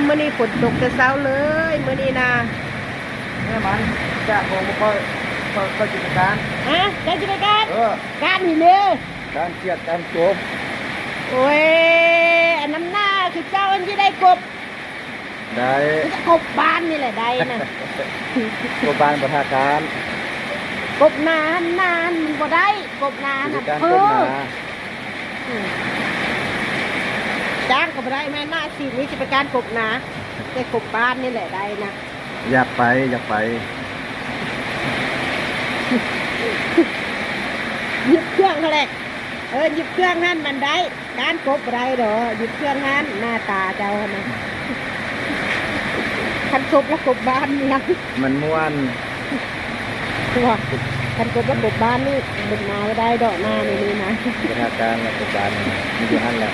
ມື້ນີ້ຝົນຕົກແຕ່ເຊົ້າເລີຍ ມື້ນີ້ນະ. ແມ່ມັນຈາກໂກບໍ່ຄ່ອຍ ຄ່ອຍ ຄ່ອຍກິນການ. ຮະ? ເຈົ້າຊິໄປການ? ເອີ ການນີ້ເດ້ ການຂຽດການກົບ. ໂອ້ຍ ອັນນຳໜ້າຄືເຈົ້າອັນຊິໄດ້ກົບ. ໄດ້ ມີແຕ່ກົບບ້ານນີ້ແຫຼະໄດ້ນະ. ກົບບ້ານບໍ່ຖ້າການ ກົບນາ ນາມັນບໍ່ໄດ້ ກົບນານະ ຄືການ ເອີ ກົບນາ. ອືມ ຈ້າງກໍບໍ່ໄດ້ ແມ່ນໜ້າຊີບນີ້ຊິໄປການກົບນາ ແຕ່ກົບບ້ານນີ້ແຫຼະໄດ້ນະ. ຢາກໄປ ຢາກໄປ ຢິບເຄື່ອງຫັ້ນແຫຼະ. ເອີ ຢິບເຄື່ອງຫັ້ນມັນໄດ້ ການກົບບໍ່ໄດ້ດອກ ຢິບເຄື່ອງຫັ້ນ ໜ້າຕາເຈົ້າຫັ້ນນະ. ຄັນກົບລະກົບບ້ານເມືອງ ມັນມ່ວນ. ຕົວະ ຄັນກົບລະກົບບ້ານນີ້ ກົບນາບໍ່ໄດ້ດອກ ນານີ້ນະ ບໍ່ຖ້າການລະກົບບ້ານນີ້ ມີຢູ່ຫັ້ນແຫຼະ.